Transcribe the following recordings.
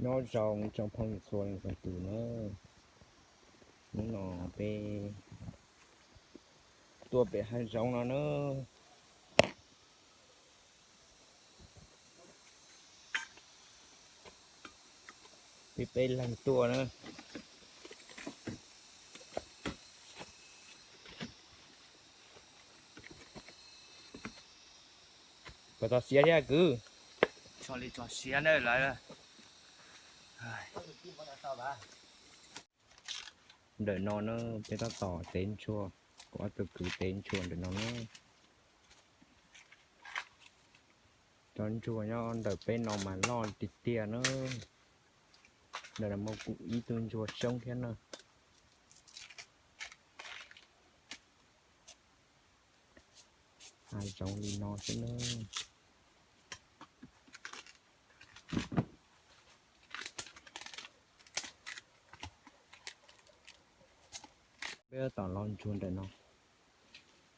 Nyob zoo tsoom phooj ywg txhua leej txhua tus na, hnub no peb tuaj pem hav zoov no na, peb peb leeg tuaj na. Puas txog siav thiab kwv? Txog li txog siav na lawv. Ntawm no na, peb tab tom tev ntsuag, kuv ob tug kwv tev ntsuag ntawm no na. Cov ntsuag nyob ntawm peb no mas loj tiag tiag na. Ntawm no muaj kuv ib tug ntsuag xyoob thiab na. Hav zoov li no xwb na. Peb tab tom los ntsuag ntawm no,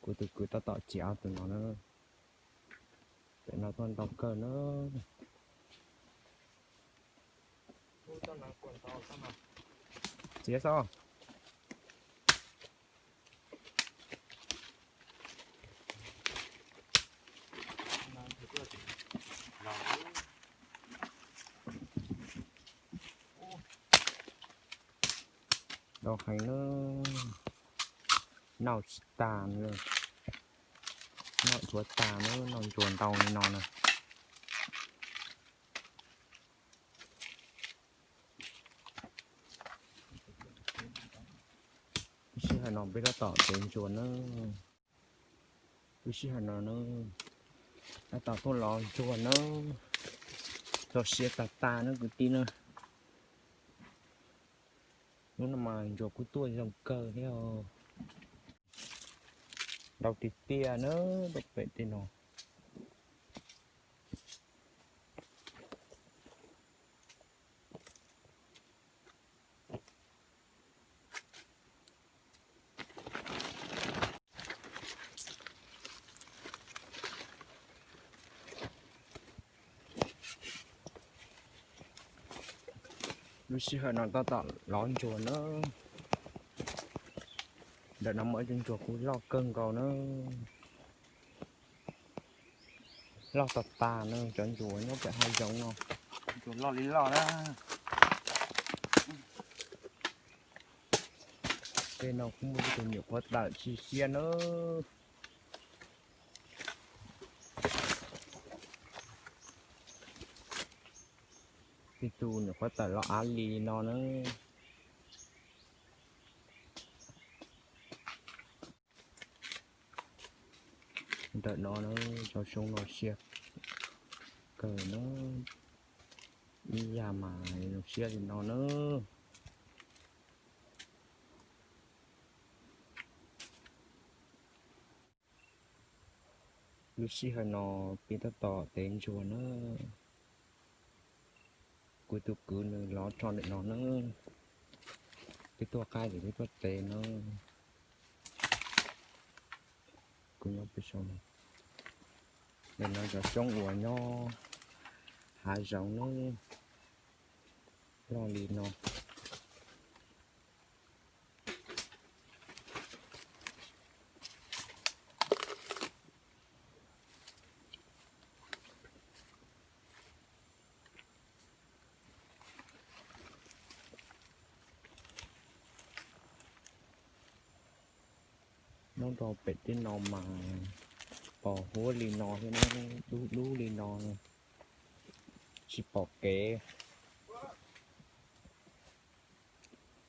kuv tus kwv tab tom txiav ob tug no na. Pem no tuaj ntau kawg na. Txiav xwb. Ntau heev na, noj tsis tas na, noj tshuav tas na, noj ntsuag ntau li no na. Lub sij hawm no peb tab tom tev ntsuag na. Lub sij hawm no na, tab tom tuaj los ntsuag na, txog siav tag tag na kwv tij na. Hnub no mas ntsuag kuj tuaj zoo kawg thiab os. Ntau tiag tiag na, rau pem tej no. Lub sij hawm no tab tom lov ntsuag na. Ntawm no muaj ib tug ntsuag kuj loj kawg nkaus na. Loj tag tag na, cov ntsuag nyob pem hav zoov no. Ntsuag loj li loj na. Tej no kuj muaj ib tug nyuam qhuav tawm tsis siab na. Ib tug nyuam qhuav tawm los av li no na. Ntawm no na, cov xyoob no siab kawg na, ib yam mas zoo siab li no na. Lub sij hawm no peb tab tom tev ntsuag na. Kuv tus kwv nws lov tso ntawm no na. Peb tuaj qaib ces peb tuaj tev na. Kuv nyob pem saum no. Ntawm no cov xyoob uas nyob hav zoov na, loj li no. Nyob rau pem tej no mas pos huab li no thiab na, dub dub li no, tsis pom kev.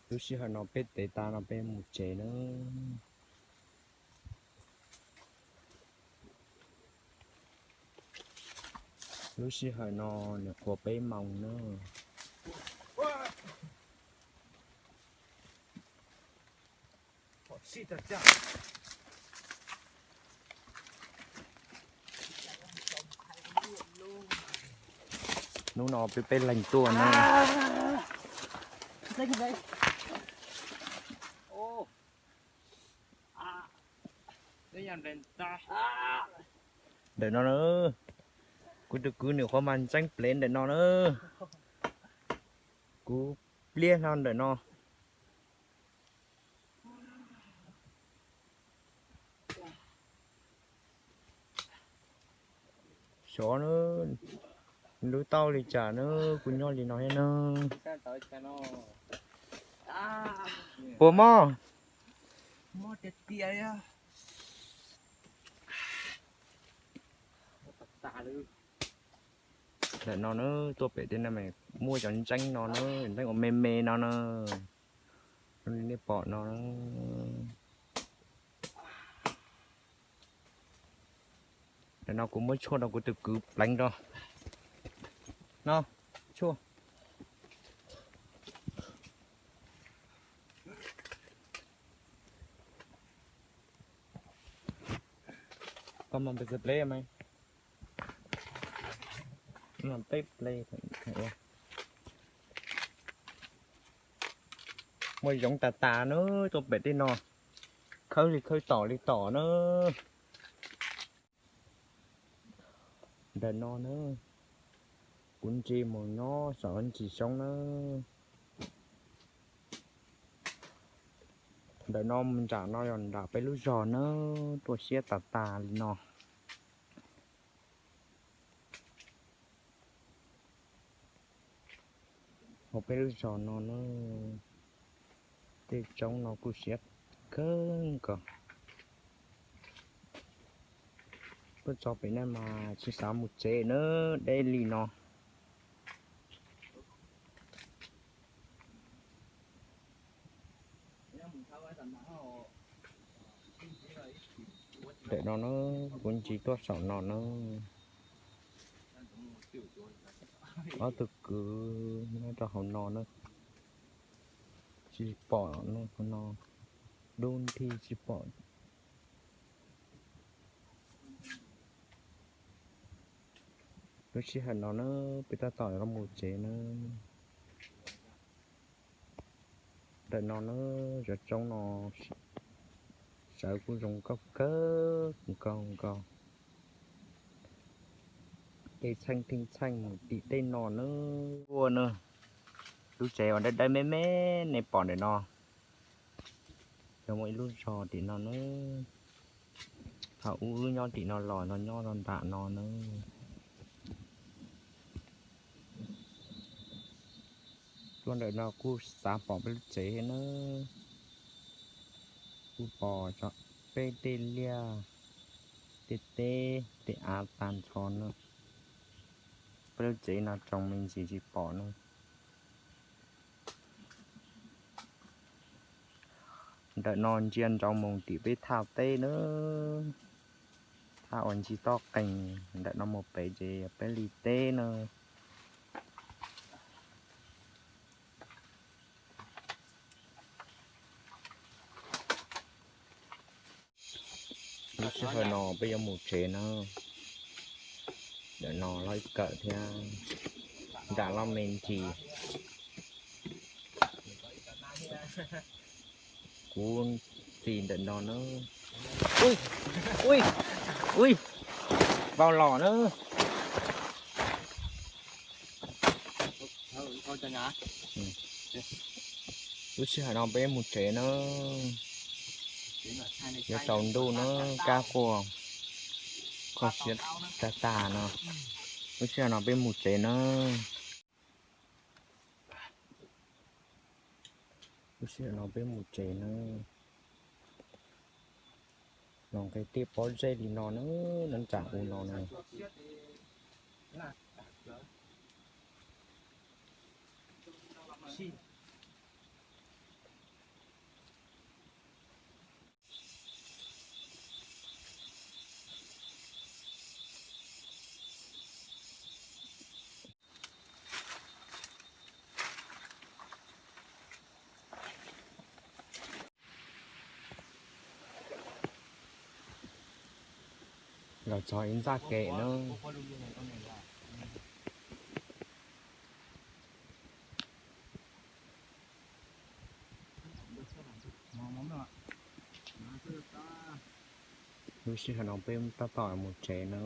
Lub sij hawm no peb tev tas no peb mus tsev na. Lub sij hawm no nyuam qhuav peb moos na. Hnub no peb peb leeg tuaj na. Ntawm no na, kuv tus kwv nws qhuav mas ntxeeb plev ntawm no na. Kuv pliag hlo ntawm no. Xyov na, lub tauj li cas na, kuv nyob li no thiab na. Puas mob? Ntawm no na, tuaj pem tej no mas muaj cov ntseeb no na, ntseeb uas me me no na, nej pom no. Ntawm no kuv muab tshuaj rau kuv tus kwv pleev rau. No, tshuaj. Koj mos pes ple mas, peb ple. Muaj zoov tas tas na, tuaj pem tej no, khawb li khawb tom li tom na. Ntawm no na, kuv ntsia mus nyob saum ntsis xyoob na. Ntawm no mus nram no yog nram peb lub zos na, tuaj siab tas tas li no. Hauv peb lub zos no na, tej roob no kuj siab kawg nkaus. Tuaj txog pem no mas tsis xav mus tsev na, deb li no. Ntawm no na, kuv ntsia tuaj saum no na. Ob tug kwv nyob rau hauv no na. Tsis pom no, dub nthi tsis pom. Lub sij hawm no na, peb tab tom los mus tsev na. Ntawm no na, cov roob no sawv kuj zoo nkauj kawg nkaus nkaus. Tej txheej tej txheej mus tim tej no na. Ua na, lub tsev uas dawb dawb me me nej pom ntawm no, yog muaj ib lub zos tim no na. Thaum ub wb nyob tim no los no nyob rau nram no na. Tuaj ntawm no kuj xav pom peb lub tsev thiab na. Kuj pom peb tej liaj, tej teb, tej av tag nrho na. Peb lub tsev no tsoos me ntsis tsis pom na. Ntawm no ntsia nraud mus tim peb thaj teb na. Thaj uas ncig toj qees ntawm no mus pem ces yog peb li teb na. Lub sij hawm no peb yuav mus tsev na. Ntawm no loj ib kawm thiab, nram loj me ntsis. Kuv txiv ntawm no na. Ui, ui, ui, vau los na. Lub sij hawm no peb mus tsev na. Yuav tsaus ntuj na, kab quaj kho siab tag tag no. Lub sij hawm no peb mus tsev na. Lub sij hawm no peb mus tsev na. Los nqe tiaj pob zeb li no na, nyob nram u no na. Los txog ib ntxaj kev na. Lub sij hawm no peb tab tom mus tsev na.